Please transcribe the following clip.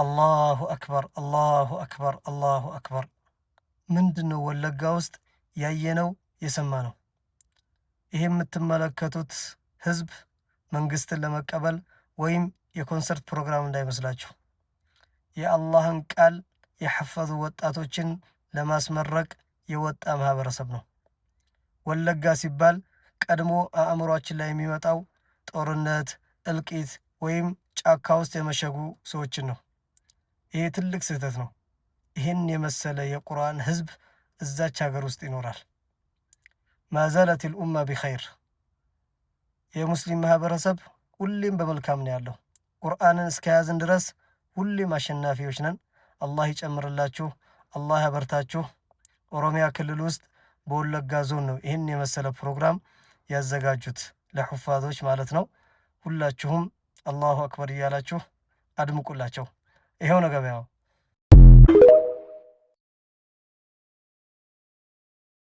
አላሁ አክበር፣ አላሁ አክበር፣ አላሁ አክበር። ምንድን ነው ወለጋ ውስጥ ያየነው የሰማነው? ይሄ የምትመለከቱት ህዝብ መንግስትን ለመቀበል ወይም የኮንሰርት ፕሮግራም እንዳይመስላችሁ፣ የአላህን ቃል የሐፈዙ ወጣቶችን ለማስመረቅ የወጣ ማህበረሰብ ነው። ወለጋ ሲባል ቀድሞ አእምሯችን ላይ የሚመጣው ጦርነት፣ እልቂት ወይም ጫካ ውስጥ የመሸጉ ሰዎችን ነው። ይሄ ትልቅ ስህተት ነው። ይህን የመሰለ የቁርአን ህዝብ እዛች ሀገር ውስጥ ይኖራል። ማዛለት ልኡማ ቢኸይር፣ የሙስሊም ማህበረሰብ ሁሌም በመልካም ነው ያለው። ቁርአንን እስከያዝን ድረስ ሁሌም አሸናፊዎች ነን። አላህ ይጨምርላችሁ፣ አላህ ያበርታችሁ። ኦሮሚያ ክልል ውስጥ በወለጋ ዞን ነው ይህን የመሰለ ፕሮግራም ያዘጋጁት ለሑፋዞች ማለት ነው። ሁላችሁም አላሁ አክበር እያላችሁ አድምቁላቸው። ይኸው ነው ገበያው።